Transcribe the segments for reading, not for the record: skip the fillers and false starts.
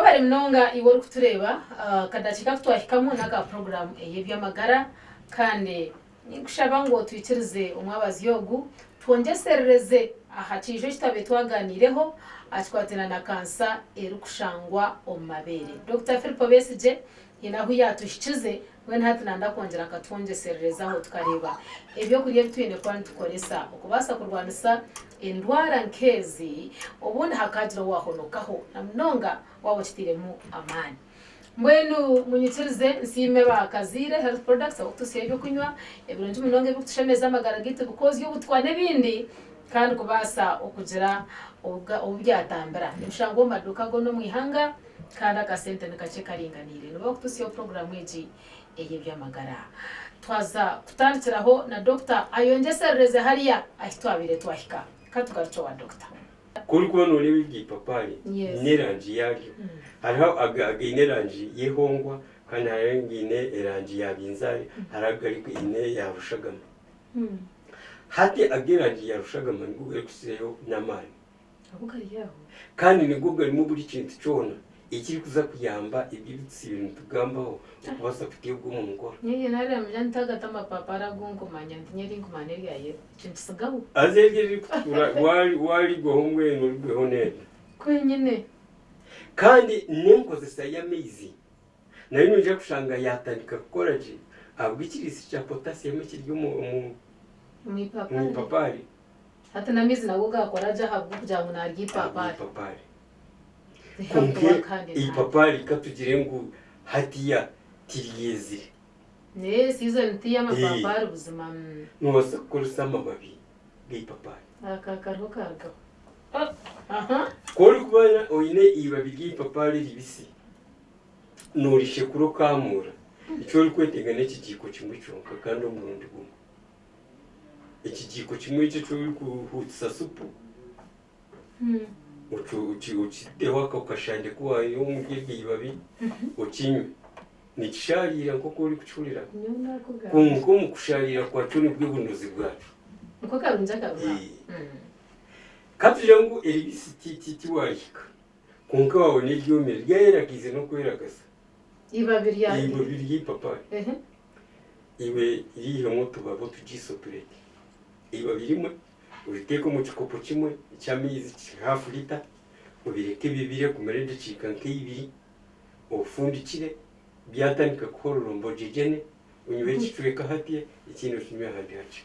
Webare munonga iwe orikutureeba, akadakiika aku twahikamu n'aka puroguraamu ey'eby'amagara kandi ninkushaba ngu otwikirize omwabazyo ogu twongyeserereze aha kiijo eki twabaire twagaaniireho aha kikwatiraine na kansa erikushangwa omu mabeere. Dokita Philip Besigye haine ahu yaatuhikize mbwenu hati nanda kwongyera akatwongyesererezaho tukareeba ebyokurya ebi twine kuba nitukoresa okubaasa kurwanisa Endwara nk'ezi obundi hakaagira owaahonokaho na munonga waaba okitairemu amaani. Mbwenu munyikirize nsiime ba Kaziire Health Products ahabw'okututsyaho eby'okunywa ebirungi munonga ebirikutushemeza amagara gaitu bikoozya obutwa n'ebindi kandi kubaasa okugira obu byatambira. Nibishangwa omu maduuka goona omu ihanga kandi akasente nikakye karinganiire. Nibo barikututsyaho puroguraamu egi ey'eby'amagara. Twaza kutandikiraho na Dokita ayongyeserereze hariya ahi twabaire twahika. Ka tugarukye owa Dokita. Ku orikuba nooreeba eryo ipapaari n'erangi yaaryo, hariho againe erangi y'ehongwa kandi hariho againe erangi ya binzaari, hariho againe eya rushagama. Hati ag'erangi ya rushagama nigo garikukirayo n'amaani. Kandi nigo garimu buri kintu kyona ekirikuza kuyamba ebyo ebi tusiibire nitugambaho okubaasa kuteebwa omu nkora. Nyowe nareeba ntagata amapapari agu nkumanya nti nyowe erinkumanya nerya yellow ekyo nikisigaho. Haza eryo eririkutukura warigwaho mbwenu origweho n'enda. Kwenyine. Kandi n'enkozesa y'amaizi nayo noija kushanga yaatandika kukora gye ahabw'ekiriisa kya potassium ekiri omu ipapaari. Hati n'amaizi nago gaakora gye ahabw'okugira ngu naarya eipapaari. Eipapaari. Kwonka eipapaari ka tugire ngu hatiya tiryezire. Nayo season ti y'amapapaari buzima. Noobaasa kukoresa amababi g'eipapaari. Aka kariho karugaho. Ku orikuba oine eibabi ry'eipapaari ribisi, noorishekura okaamuura, eki orikwetenga n'ekigiiko kimwe kyonka kandi omurundi gumwe. Ekigiiko kimwe ekyo eki orikuhuutisa supu, okiteho ako kashande ku waiha omuri eryo ibabi okinywe. Nikishaariira nk'oku orikukihurira, kwonka omu kushaariira kwakyo nibwo bunuzi bwakyo. Ka tugire ngu eribisi tiwarihika, kwonka waabona eryomire ryayeragaize n'okweragaza. Eibabi ry'eipapaari. Iwe riihemu otubabi otugiise otureke. Eibabi rimwe oriteeke omu kikopo kimwe eky'amaizi hafu lita, obireke bibire kumara edakiika nk'eibiri, ofundikire, byatandika kuhororomba ogyegyene, onywe ekicweka hati ekindi okinywe ahandi hakye.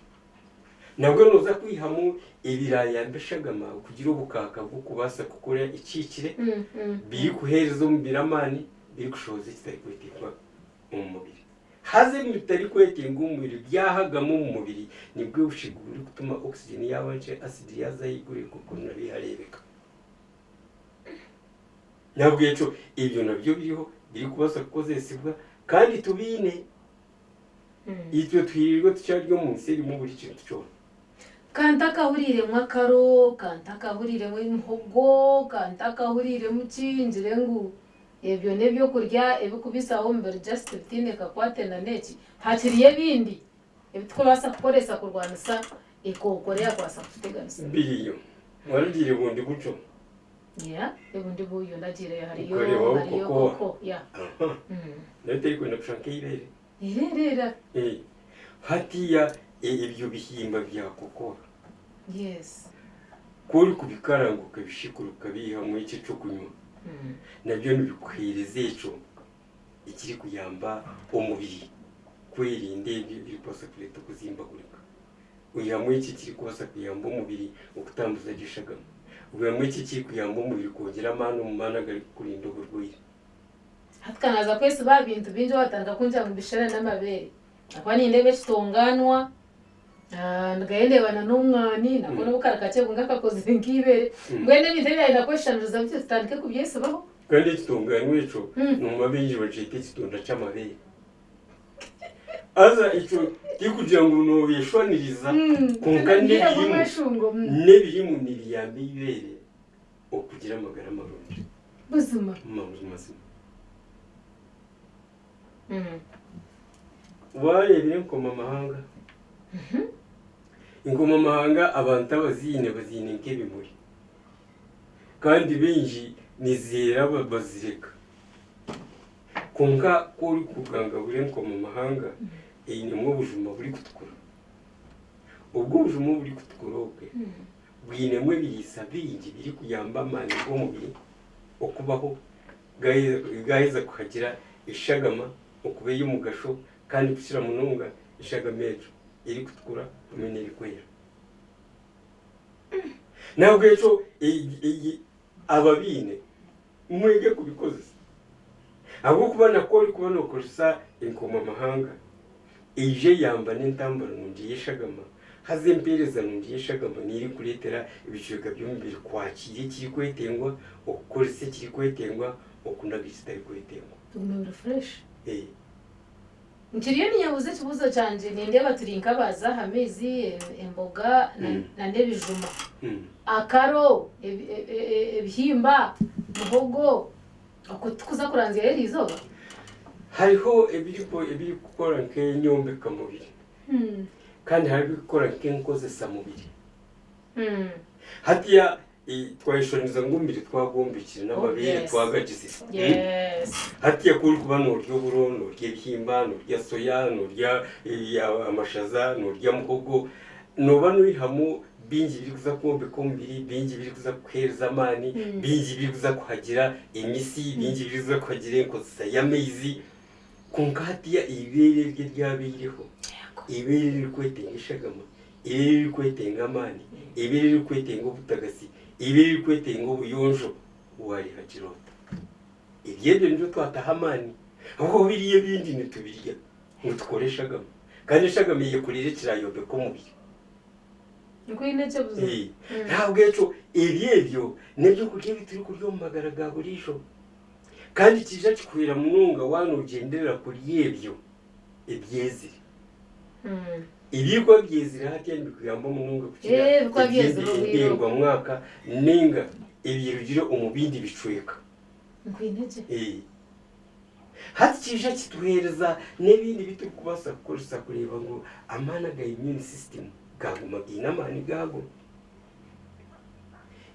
Nabwo nooza kwihamu ebiraayambe eshagama kugira obukaaka bw'okubaasa kukora ekihikire, birikuheereza omubiri amaani, birikushohoza ekitarikwetenga omu mubiri. Haza ebi bitarikwetenga omu mubiri byahagamu omu mubiri, nibwo obushegu burikutuma oxygen yaaba nkye, acid yaaza ahaiguru ekookoro nabyo yareebeka. Nahabwekyo ebyo nabyo biriho birikubaasa kukozesibwa kandi tubiine. Itwe tuhiirirwe tukyari omu nsi erimu buri kintu kyona. Ka ntakahuriiremu akaro, ka ntakahuriiremu emihogo, ka ntakahuriiremu ki, ngire ngu Ebyo n'ebyokurya ebikubiisaho omubiri just bitaine kakwate na n'eki. Hakiriyo ebindi ebi turikubaasa kukoresa kurwanisa ekookoro eyakubaasa kututeganisa. Biriyo. Waragiire bundi buryo? Yeah, obundi buryo ndagiireyo hariyo Okareebaho hariyo kokoa? koko yeah. Aha. Nayo terikwenda kushusha nk'eibeere? Ereereera. Eh, hatiya ebyo bihimba bya kokoa. Yes. Ku orikubikaranga okabishekura okabiihamu ekyo eky'okunywa, nabyo nibikuheereza ekyo ekirikuyamba omubiri kwerinda ebyo ebirikubaasa kureeta okuzimbagurika. Oihamu ekyo ekirikubaasa kuyamba omubiri okutambuza gye eshagama. Oihamu ekyo ekirikuyamba omubiri kwongyera amaani omu maani agarikukurinda oburwaire. Hati ka naaza kwesiba aha bintu bingi waatandika kungira ngu mbishushane n'amabeere. Ahakuba nindeeba ekitonganwa, Ndugayo ndeeba na n'omwani nako n'obu kari kakye kwonka kakozire nk'eibeere. Mbwenu ebintu ebi naayenda kweshushaniriza bityo tutandike kubyesibaho. Kandi ekitonganwa ekyo noomanya baingi bakyeta ekitunda ky'amabeere. Haza ekyo tikugira ngu nooyeshwaniriza kwonka n'ebirimu n'ebirimu nibiyamba eibeere okugira amagara marungi. Buzima. Mazima. Waareebire enkomamahanga? Enkomamahanga abantu abaziine baziine nk'ebimuri. Kandi baingi Nizeera bazireka. Kwonka ku orikugangahura enkoma-mahanga einemu obujuma burikutukura. Obwo obujuma oburikutukura obwe bwinemu ebiriisa bingi birikuyamba amaani g'omubiri okubaho gaaheza kuhagira eshagama okuba ey'omugasho kandi kukira munonga eshagama egyo erikutukura hamwe n'erikwera. Nahabwekyo ababiine mwege kubikozesa ahabw'okuba na ku orikuba nookozesa enkomamahanga eija eyamba n'entambura nungi y'eshagama haza empeereza nungi y'eshagama niyo erikureetera ebicweka by'omubiri kwakiira ekirikwetengwa, okukoresa ekirikwetengwa, okunaga ekitarikwetengwa. Bigume biri fresh. Nkiriyo ninyebuuza ekibuuzo kyangye, nindeeba turi nk'abaaza aha maizi, emboga n'ebijuma. Akaro, ebihimba, muhogo, okwo titukuza kuranzyayo eriizooba? Hariho ebirikukora nk'enyombeka-mubiri kandi hariho ebirikukora nk'enkozesa-mubiri. Hatiya Twayeshushaniriza ngu omubiri twagwombekire n'amabeere twagagizire. Hatiya ku orikuba noorya oburo, noorya ebihimba, noorya soya, noorya amashaza, noorya muhogo, nooba noihamu bingi ebirikuza kwombeka omubiri, bingi ebirikuza kukuheereza amaani, bingi ebirikuza kuhagira emisi, bingi ebirikuza kuhagira enkozesa y'amaizi. Kwonka hatiya eibeere eryo eryabaireho, eibeere eririkwetenga eshagama, eibeere eririkwetenga amaani, eibeere eririkwetenga obutagatsi, eibeere eririkwetenga obuyonjo, waarihagira ota? Ebyo ebyo nibyo twataho amaani ahabw'okuba biriya ebindi nitubirya ngu tukore eshagama kandi eshagama eyekoreire ekiraayombeka omubiri. Nkwine ekibuzo. N'ahabw'ekyo ebyo ebyo n'ebyokurya ebi turikurya omu magara ga buriijo. Kandi kiija kikuhwera munonga waaba noogyenderera kurya ebyo ebyezire. Ebirikuba byezire hati nibikuyamba munonga kukira Eh, ebirikuba byezire obwire obwo. eby'endengwamwaka nainga ebyerugire omu bindi bicweka. Nkwine gye. Eh. Hati kiija kituheereza n'ebindi bi turikubaasa kukoresa kureeba ngu amaani aga immune system gaaguma gaine amaani gaago.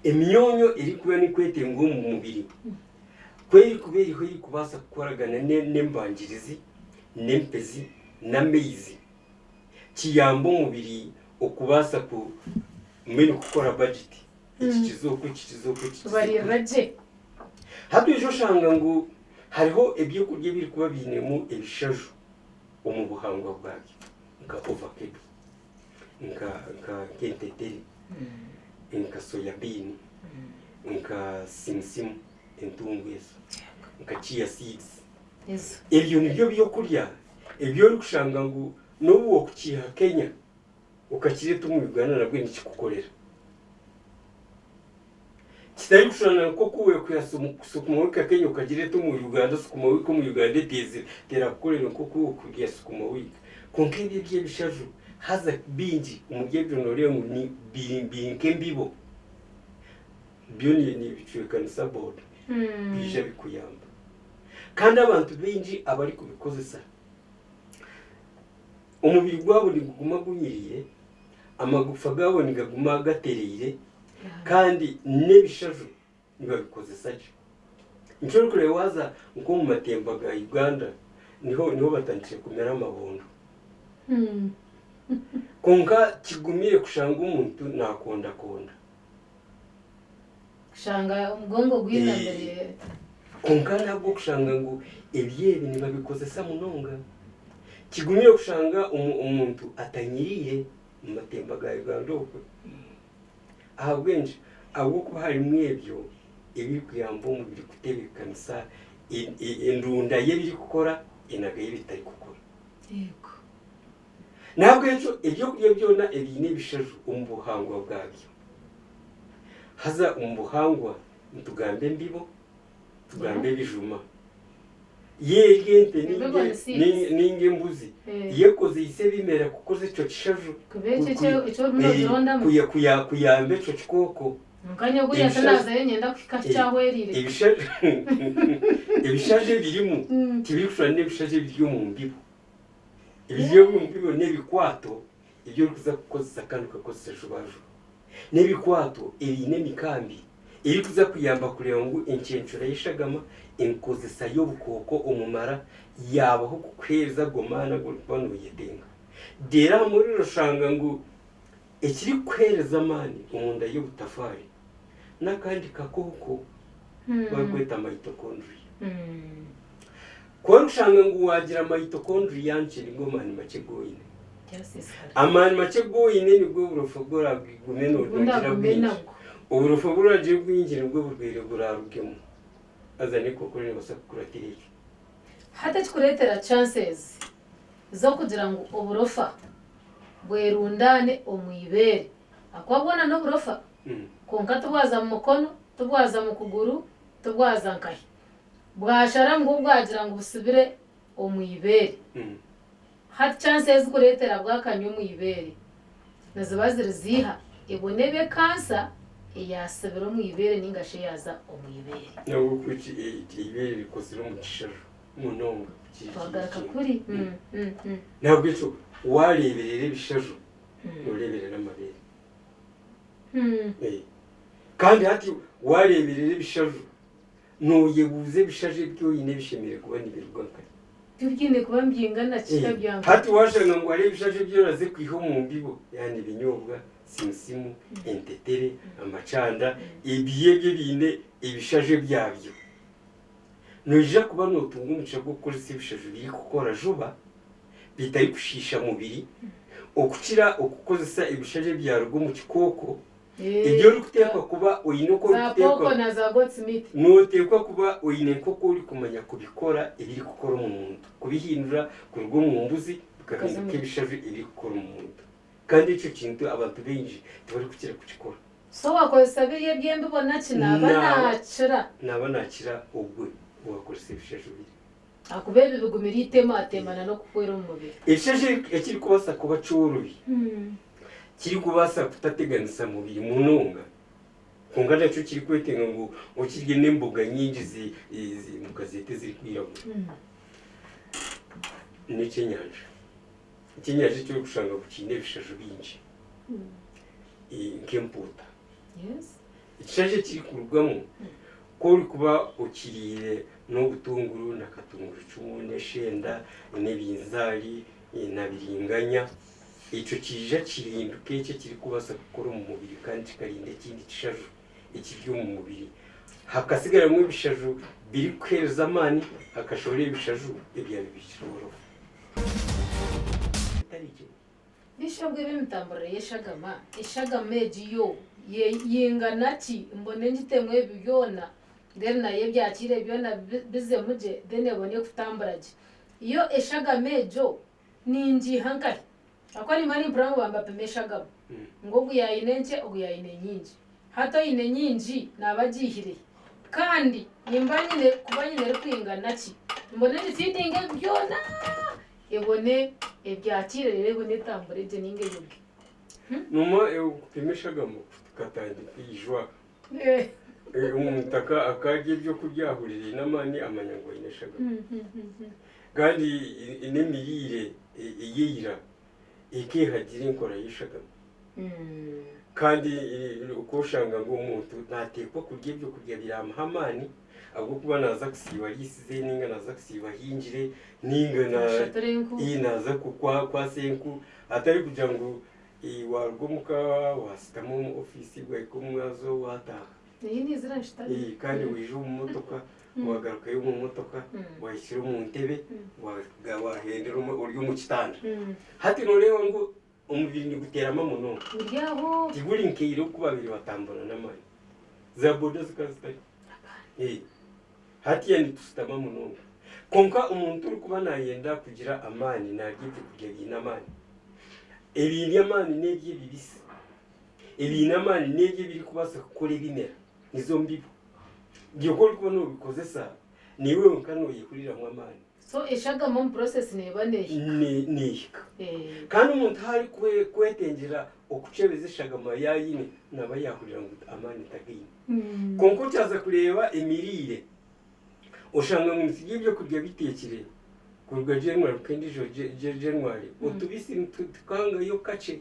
Emyonyo erikuba nekwetengwa omu mubiri ku erikuba eriho erikubaasa kukoragana n'embangirizi, n'empezi, n'amaizi, kiyamba omubiri okubaasa ku mbwenu kukora bajeti eki kize oku, eki kize oku, eki kize oku. Kubaririra gye. Hati oija oshanga ngu hariho ebyokurya ebirikuba biinemu ebishaju omu buhangwa bwabyo nka ovakedo. nka nka nk'enteteri nka soya bean nka simusimu entungu ezo nka chia seeds Ezo. ebyo nibyo byokurya ebi orikushanga ngu n'obu wokukiiha Kenya okakireeta omu Uganda nabwe nikikukorera kitarikushushana nk'oku wekwiha sukuma wiki Kenya okagireeta omu Uganda sukuma wiki omu Uganda eteezire terakukorera nk'oku okurya sukuma wiki kwonka ebyo eby'ebishaju haza bingi omuri ebyo nooreeba ngu ni biri biri nk'embibo byo nibicwekanisa boda biija bikuyamba kandi abantu baingi abarikubikozesa omubiri gwabo niguguma gunyiriire amagufa gaabo nigaguma gatereire kandi n'ebishaju nibabikozesa gye. Nikyo orikureeba waaza nk'omu matemba ga Uganda niho niho batandikire kumera amabondo. Kwonka kigumire kushanga omuntu naakondakonda. Kushanga omugongo gwinamire. Kwonka nabwo kushanga ngu ebyo ebi nibabikozesa munonga. Kigumire kushanga omuntu atanyiriire omu matemba ga Uganda okwe. Ahabw'enki? Ahabw'okuba harimu ebyo ebirikuyamba omubiri kutebeekanisa endunda y'ebirikukora enaga y'ebitarikukora. N'ahabw'ekyo ebyokurya byona ebiine ebishaju omu buhangwa bwabyo. Haza omu buhangwa nitugamba embibo, tugambe ebijuma. Y'erya ente Embibo ni seeds. ninga embuzi y'ekozeise ebimera kukoza ekyo kishaju Kuba ekyo eki orimu noogirondamu. kuyamba ekyo kikooko. Kwonka nyowe buriya tinaazayo niinyenda kuhika ahu kyahwereire. Ebishaju ebirimu tibirikushushana n'ebishaju ebiri omu mbibo. Ebiri omu mbibo n'ebikwato ebi orikuza kukozesa kandi okakozesa jubajuba. N'ebikwato ebiine emikambi. Erikuza kuyamba kureeba ngu encencura y'eshagama, enkozesa y'obukooko omu mara yaabaho kukuheereza ago maani agu orikuba nooyetenga. Reero aha muheru oshanga ngu ekirikukuheereza amaani omunda y'obutafaari n'akandi kakooko barikweta mitochondria. Ku orikushanga ngu waagira mitochondria nkye nigo maani makye agu oine. Amaani makye agu oine nibwo oburofa obu oraagume noogira bwingi. Oburofa obu oraagira bwingi nibwo oburwaire buraarugemu. Haza n'ekookoro neebaasa kukuratira ekyo. Hati ekikureetera chances z'okugira ngu oburofa bwerundaane omu ibeere ahakuba bwona n'oburofa kwonka tibwaza mu mukono, tibwaza mu kuguru, tibwaza nkahi. Bwashara ngu bwagira ngu busibire omu ibeere. Hati chance ezikureetera bwakanywa omu ibeere niziba ziri ziiha? Ebwo neeba ekansa eyaasibire omu ibeere nainga shi eyaaza omu ibeere. Nabwo ku eibeere rikozire omu kishaju munonga kiri Twagaruka kuri. Nahabwekyo waareeberera ebishaju nooreeberera amabeere. Kandi hati waareeberera ebishaju Nooyebuuza ebishaju ebi oine bishemereire kuba nibiruga nkahi? Tibiine kuba nibyingana kika bya nkahi? Hati waashanga ngu hariho ebishaju ebi oraze kwiha omu mbibo, yaani ebinyobwa, simusimu, entetere, amacanda, ebyo ebyo ebiine ebishaju ebyabyo. Noija kuba nootunga omugisha gw'okukoresa ebishaju birikukora juba, bitarikushiisha mubiri, okukira okukozesa ebishaju ebyaruga omu kikooko. Ebi orikuteekwa kuba oine oku orikuteekwa Nooteekwa kuba oine nk'oku orikumanya kubikora ebirikukora omu muntu, kubihindura kuruga omu mbuzi bikahinduka ebishaju ebirikukora omu muntu. Kandi ekyo kintu abantu baingi tibarikukira kukikora. So waakozesa biri eby'embibo naki naaba naakira. Naaba naakira ogwe owaakozesa ebishaju biri. Ahakuba ebi bigumire eitematemana n'okuhwera omu mubiri. Ekishaju ekirikubaasa kuba kyorobi. Kirikubaasa kutateganisa mubiri munonga, kwonka nakyo kirikwetenga ngu okirye n'emboga nyingi zi mukazeeta ezirikwiragura. N'ekyenyanja. Ekyenyanja eki orikushanga ngu kiine ebishaju bingi nk'empuuta. Ekishaju ekirikurugamu ku orikuba okiriire n'obutunguru na katungurucumu n'eshenda n'ebinzaari na biringanya, Ekyo kiija kihinduka ekyo ekirikubaasa kukora omu mubiri kandi kikarinda ekindi kishaju ekiri omu mubiri. Hakasigaramu ebishaju birikuheereza amaani, hakashohora ebishaju ebyabibikire oburofa. Bishobwa eby'emitamburire y'eshagama, eshagama egi yo yingana ki? Mbone ngitemu ebi byona then nayo ebyakiire byona bizemu gye then ebone kutambura gye. Yo eshagama egyo Ningiiha nkahi? Ahakuba nimba nimpurira ngu bambapima eshagama, ngu ogu yaayine nkye, ogu yaayine nyingi. Hati oine nyingi naaba agiihire hi? Kandi nimba nyine kuba nyine erikwingana ki? Mbone ngifidinge ebi byona, ebone ebyakiire reero ebone etambure gye nainga eyoge. Noma okupima eshagama kukatandika eijwa omuntu akarya ebyokurya ahurira aine amaani amanya ngu aine eshagama. Kandi n'emiriire eya ira ekeehagira enkora y'eshagama. Kandi ku oshanga ngu omuntu naateekwa kurya ebyokurya biraamuha amaani ahabw'okuba naaza kusiiba ariisize nainga naaza kusiiba ahingire nainga naaza kwasa enku hatari kugira ngu waaruga omuka waashutama omu ofiisi bwahika omumwazo waataaha. Kandi waija omu motoka Wagarukayo omu motoka, wahikire omu ntebe, wahendera ori omu kitanda. Hati noreeba ngu omubiri niguterama munonga. Tiguri nkaira oku babaire batambura n'amaani. Za boda zikaba zitariho. Hatiya nitushutama munonga. Kwonka omuntu orikuba nayenda kugira amaani narya ebyokurya biine amaani. Ebiine amaani n'ebyo ebibisi. Ebiine amaani n'ebyo ebirikubaasa kukora ebimera, nizo mbibo. Iwe ku orikuba noobikozesa, naiwe wenka nooyehuriramu amaani. So eshagama omu process neeba neehika. Neehika. Kandi omuntu ahu arikwetengyera okucebeza eshagama yaaba aine, naaba yaahurira ngu amaani tagaine. Kwonka okyaza kureeba emiriire, oshanga ngu niturya ebyokurya biteekire kuruga January kuhika endiijo January, otubisi nitukangayo kakye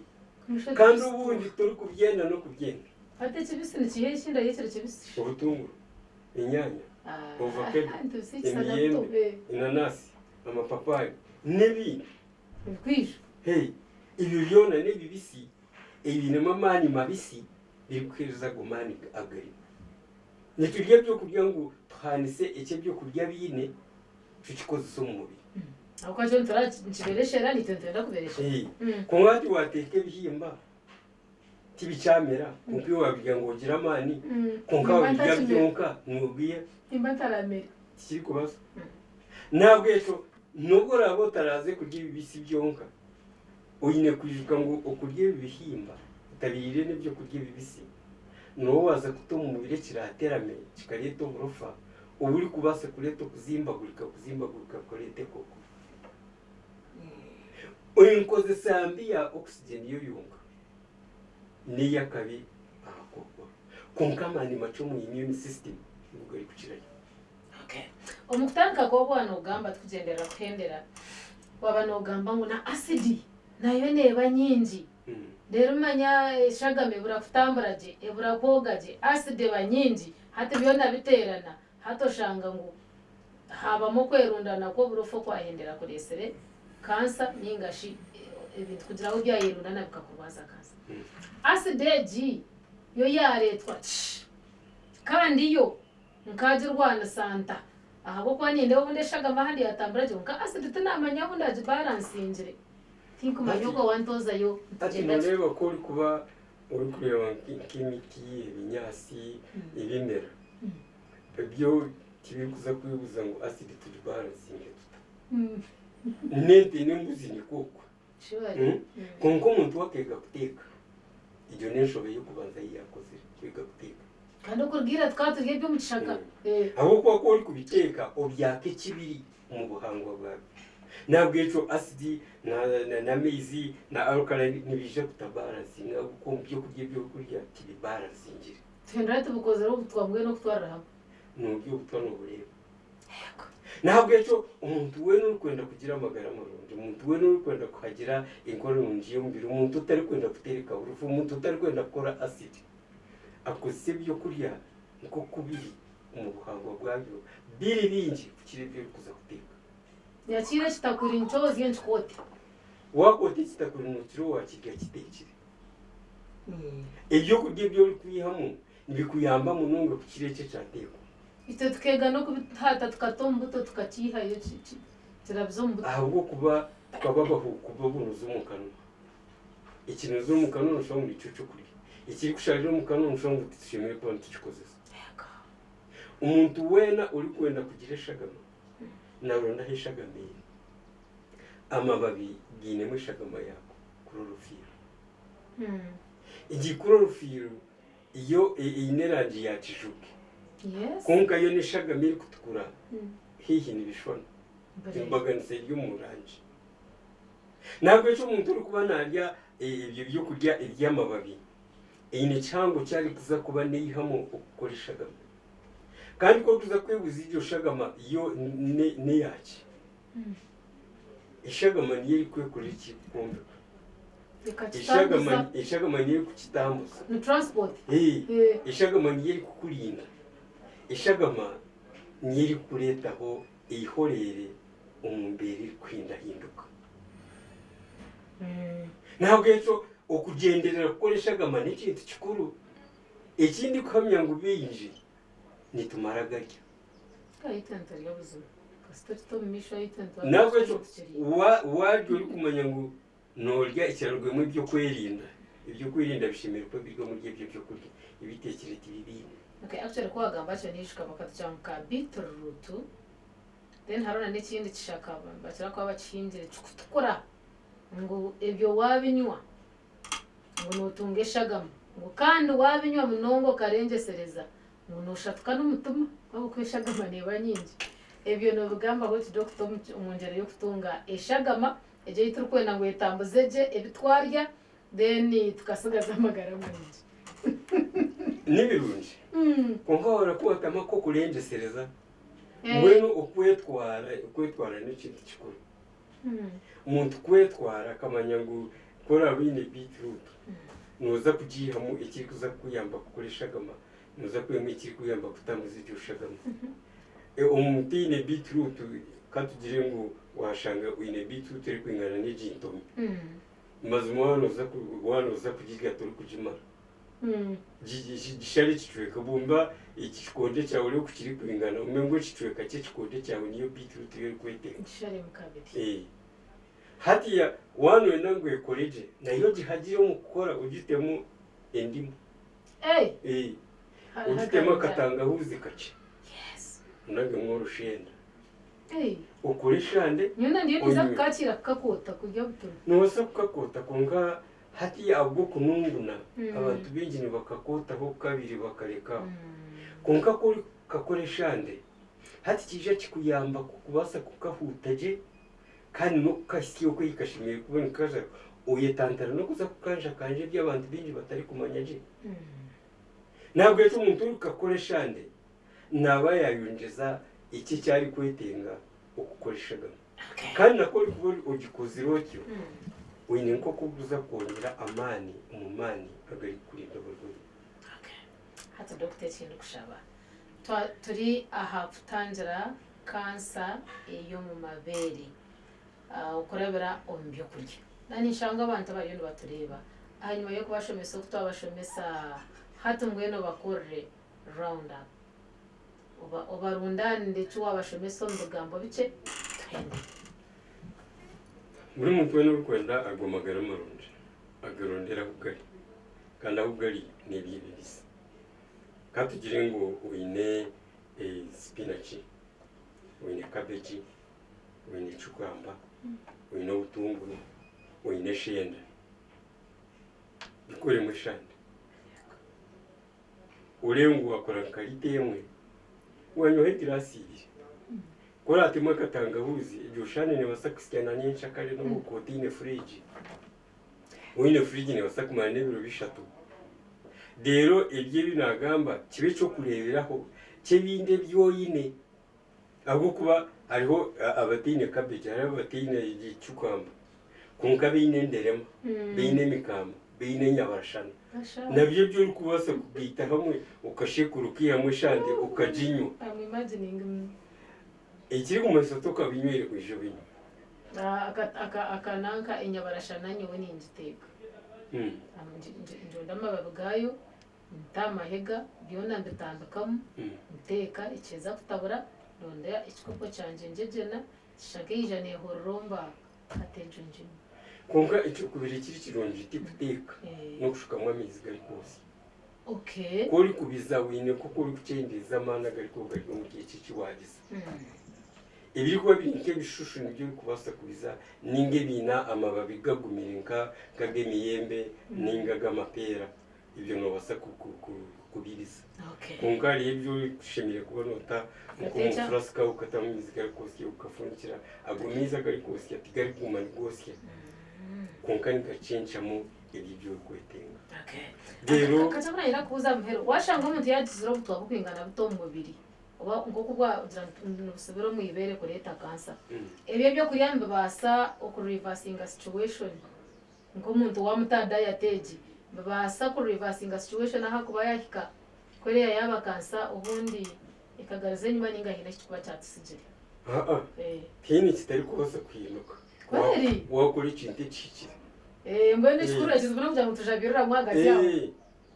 kandi obundi torikubyenda n'okubyenda. Hati ekibisi nikiha ekindi ahi ekiri kibisi? Obutunguru, enyaanya, Ah, ovakedo, nitubisikisa na emiyembe, buto. Eh, enanasi, amapapayi n'ebindi. Ebikwijo. Hey, ebyo byona n'ebibisi ebiinemu amaani mabisi birikuheereza ago maani agarimu. Niturya ebyokurya ngu tuhaanise eki ebyokurya biine tukikozese omu mubiri. Ahabw'okuba kyo nitura nikibereshera naitwe nitwenda kubereshera. Hey, kwonka hati waateeka ebihimba tibikyamera kwonka iwe waabirya ngu ogire amaani kwonka Nimba waabirya ntakimera. byonka noobwiya Nimba ntaramera. tikirikubaasa. N'ahabw'ekyo n'obu oraabe otaraaze kurya ebibisi byonka, oine kwijuka ngu okurya ebi bihimba otabiriire n'ebyokurya ebibisi, nooba waaza kuta omu mubiri ekiraaterame kikareeta oburofa oburikubaasa kureeta okuzimbagurika, kuzimbagurika kukareeta ekookoro. Enkozesa mbi ya oxygen yo yonka n'ey'akabi aha kookoro. Kwonka amaani makye omu immune system nigo garikukirayo. Okay. Omu kutandika kw'obu waaba noogamba tukugyenderera kuhendera, waaba noogamba ngu na asidi nayo neeba nyingi. Reero manya eshagama ebura kutambura gye, ebura kwoga gye, asidi eba nyingi, hati byona biteerana, hati oshanga ngu haabamu okwerundana kw'oburofa okwahendera kureetsire kansa nainga shi ebintu kugira ahu byayerundana bikakurwaza kansa. Asidi egi yo yaareetwa ki? Kandi yo Nkaagirwanisa nta? Ahabw'okuba nindeeba obundi eshagama ahandi yaatambura gye kwonka asidi tinaamanya ahu ndaagibaaransingire. Tinkumanya Hati ogwo wantoozayo hati nitugyenda tuta. nooreeba ku orikuba orikureeba nk'emiti, ebinyaatsi, ebimera, ebyo tibirikuza kwebuuza ngu asidi tugibaransinge tuta. N'ente n'embuzi nikwo okwo. Surely. Kwonka omuntu we akeega kuteeka. Egyo n'enshobe y'okubanza ei yaakozire, kwega kuteeka. Kandi okuruga ira tukaba turya eby'omu kishaka. Ahabw'okuba ku orikubiteeka obyaka ekibiri omu buhangwa bwabyo. N'ahabw'ekyo asidi n'amaizi na alkaline nibiija kutabaransinga ahabw'okuba omu by'okurya ebi orikurya tibibaransingire. Tuhindura tubikozire obutwa mbwenu okutwarira hamwe. Noorya obutwa noobureeba. N'ahabw'ekyo omuntu weena orikwenda kugira amagara marungi, omuntu weena orikwenda kuhagira enkora nungi y'omubiri, omuntu otarikwenda kutereka burofa, omuntu otarikwenda kukora asidi, akozese ebyokurya nk'oku biri omu buhangwa bwabyo biri bingi kukira ebi orikuza kuteeka. Nyakiira ekitakuri nkyozye nkikoote. Waakoota ekitakuri nookira owaakirya kiteekire. Ebyokurya ebi orikwihamu nibikuyamba munonga kukira ekyo ekyateekwa. Itwe tukeega n'okubihata tukata omu buto tukakiihayo kirabize omu buto. Ahabw'okuba tukaba abahuuku b'obunuzi omu kanwa. Ekinuzi omu kanwa noshusha ngu nikyo ky'okurya. Ekirikusharira omu kanwa noshusha ngu titushemereire kuba nitukikozesa. Omuntu weena orikwenda kugira eshagama naronda ahu eshagama eri. Amababi gainemu eshagama ya kurorofiiro. Egi kurorofiiro Yo eine erangi ya kijubwe, kwonka yo n'eshagama erikutukura haihi nibishwana. Embaganisa eri omu rangi. N'ahabw'ekyo omuntu orikuba naarya ebyo by'okurya eby'amababi, eine kihango ki arikuza kuba naihamu okukora eshagama. Kandi ku orikuza kwebuuza egyo shagama yo n'eyaaki? Eshagama niyo erikwekorera ekirikukwombeka. Ekakitambuza. Eshagama niyo erikukitambuza. Ni transport. Eh. Eshagama niyo erikukurinda. Eshagama niyo erikukureetaho eihoreere omu mbeera erikuhindahinduka. N'ahabw'ekyo okugyenderera kukora eshagama n'ekintu kikuru. Eki ndikuhamya ngu baingi nitumara garya. N'ahabw'ekyo waarya orikumanya ngu noorya ekirarugwemu eby'okwerinda, eby'okwerinda bishemereire kuba biri omuri ebyo by'okurya ebiteekire tibibiine. Okay, actually ku wagamba atyo naijuka bakatugira ngu ka beetroot then hariho na n'ekindi kishaka bakira kuba bakihingire kikutukura ngu ebyo waabinywa ngu nootunga eshagama ngu kandi waabinywa munonga okarengyesereza Ngu nooshatuka n'omutima ahabw'okuba eshagama neeba nyingi. Ebyo noobigambaho ki dokita omu ngyero y'okutunga eshagama egyo ei turikwenda ngu etambuze gye ebi twarya then tukatsigaza amagara marungi? Ni birungi kwonka waarakwatamu ak'okurengyesereza mbwenu okwetwara okwetwara n'ekintu kikuru. Omuntu kwetwara akamanya ngu ku oraabe oine beetroot. Nooza kugiihamu ekirikuza kukuyamba kukora eshagama, nooza kwihamu ekirikuyamba kutambuza egyo shagama. Omuntu oine beetroot, ka tugire ngu waashanga oine beetroot erikwingana n'egi ntomi, mazima waaba nooza waaba nooza kugirya torikugimara. Gishare ekicweka, bumba ekikonde kyawe oreebe oku kirikwingana, omanye ngu ekicweka ky'ekikonde kyawe niyo beetroot ei orikwetenga. Gisharemu kabiri. Hatiya waaba nooyenda ngu ekore gye, nayo ogihagire omu kukora ogitemu endimu. Ogitemu akatangahuuzi kakye, onagemu orushenda, okore eshande Nyowe ndiyo ninza onywe. kukakiira kukakoota kurya butunu. Noobaasa kukakoota kwonka hatiya ahabw'okununguna abantu baingi nibakakootaho kabiri bakareka aho. Kwonka ku orikukakora eshande, hati kiija kikuyamba kubaasa kukahuuta gye Kandi n'okukahitsya oku ei kashemereire kuba nikaza, oyetantara n'okuza kukanjakanja ebi abantu baingi batarikumanya gye. N'ahabw'ekyo omuntu orikukakora eshande naaba yaayongyeza eki eki arikwetenga okukora eshagama. Kandi nakwo orikuba ogikozire otyo, oine nk'oku orikuza kwongyera amaani omu maani agarikukurinda oburwaire. Hati dokita eki ndikushaba, turi aha kutangira kansa ey'omu mabeere okurabira omu by'okurya. Na ninshanga abantu abariyo nibatureeba ahanyima y'okubashomesa oku twabashomesa hati mbwenu obakorere round up. Obarundaanire eki waabashomesa omu bigambo bikye tuhende. Buri muntu weena orikwenda ago magara marungi agarondere ahu gari kandi ahu gari n'ebyo ebibisi. Ka tugire ngu oine sipinaki, oine kabegi, oine cukamba, oine obutunguru, oine eshenda, bikoremu eshande. Oreebe ngu waakora nka rita emwe, wanywaho egiraasi ibiri. Ku oraatemu akatangahuuzi, egyo shande neebaasa kuhitsya na nyenkyakare n'obu orikuba otaine furiigi. Oine furiigi neebaasa kumara n'ebiro bishatu. Reero ebyo ebi naagamba kibe eky'okureeberaho ky'ebindi ebi oine. Ahabw'okuba hariho abataine cabbage, hariho abataine cucumber, kwonka baine enderema, baine emikamba, baine enyabarashana. Nabyo ebi orikubaasa kugaita hamwe okashekura okaihamu eshande okaginywa. Ekirikumanyisa tokabinywire oije obinywe. Aka nanka enyabarashana nyowe ningiteeka. Ndonda amababi gaayo, nta aha mahega, byona mbitambikamu, nteeka, ekiheza kutabura, ndonda ekikopo kyangye ngyegyena, kishusha nk'eija neehororomba hati egyo nginywa. Kwonka eky'okubiri ekiri kirungi tikuteeka, n'okushukamu amaizi garikwosya. Ku orikubiza oine nk'oku orikukyendeeza amaani agarikuba gari omuri eki eki waabiza. Ebirikuba biri nk'ebishushu nibyo orikubaasa kubiza ninga ebiine amababi gagumire nk'ag'emiyembe ninga ag'amapeera ebyo noobaasa kubibiza. Kwonka hariho ebi oshemereire kuba noota nk'omu furasika okatamu amaizi garikwosya okafundikira, ago maizi agarikwosya tigarikuguma nigoosya kwonka nigacencamo ebyo ebi orikwetenga. Reero. Kakyabura nyenda kukubuuza aha muheru, waashanga omuntu yaagizire obutwa burikwingana buta omu mubiri oba nk'oku bwagira ngu nibusibira omu ibeere kureeta kansa, ebyo ebyokurya nibibaasa oku-reversinga situation nk'omuntu waamuta aha diet egi, nibibaasa ku-reversinga situation ahakuba yaahika kuriya yaaba kansa obundi ekagaruza enyima nainga haine ekirikuba kyatusigire? Aa, tihaine ekitarikubaasa kuhinduka Kweri? waakora ekintu ekihikire. Mbwenu ekikuru ekizibu n'okugira ngu tujabiriramu ahagati aho.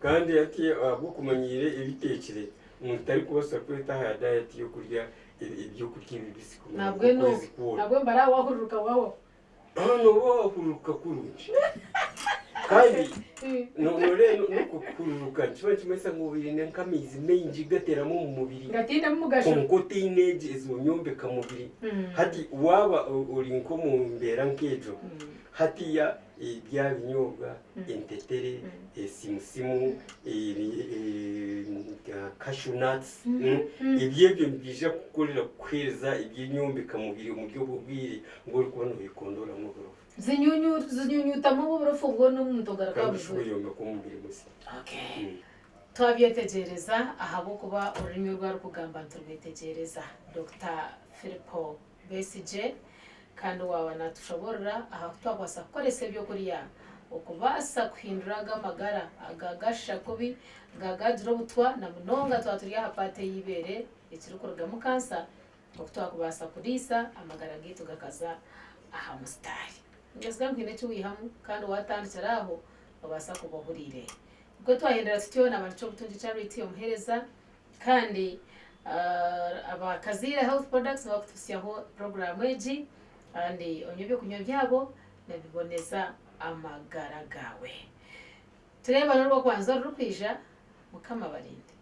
Kandi hati ahabw'okumanyiira ebiteekire, omuntu tarikubaasa kweta aha diet y'okurya ebyokurya ebibisi kumara okwezi kwona. Nabwe mbara wahururuka wahwaho. Nooba wahururuka kurungi. Kandi nooreeba n'okuhururuka nikiba nikimanyisa ngu obaire nk'amaizi maingi gateeramu omu mubiri. Gatainemu mugasho. Kwonka otaine ezo nyombeka mubiri. Hati waaba ori nk'omu mbeera nk'egyo, hatiiya bya binyobwa, entetere, esimusimu, cashew nuts, ebyo ebyo nibiija kukukorera kukuheereza eby'enyombeka mubiri omuri obwo bwire obu orikuba nooyekondoramu oburofa. Zinyunyutamu oburofa bwona omuntu ogaruka Kandi oshuba oyombeka omubiri musya. Twabyetegyereza ahabw'okuba orurimi oru arikugamba niturwetegyereza. Dokita Philpo Besigye kandi waaba naatushoboorora aha ku twakubaasa kukoresa ebyokurya. Okubaasa kuhindura aga amagara aga gashusha kubi, ga gagira obutwa na munonga twaba turi aha paati ey'eibeere ekirikurugamu kansa, oku twakubaasa kuriisa amagara gaitu gakaza aha musitaari. Niinyesiga ngu haine eki waihamu kandi waatandikira aho noobaasa kuba ohuriire. Nikwo twahindura tutyo naaba ndi Kyobutungi Charity omuheereza kandi aba Kaziire Health Products nibo barikutuhitsyaho puroguraamu egi kandi onywe ebyokunywa byabo nibiboneza amagara gaawe. Tureebane orw'okubanza orurikwija, Mukama abarinde.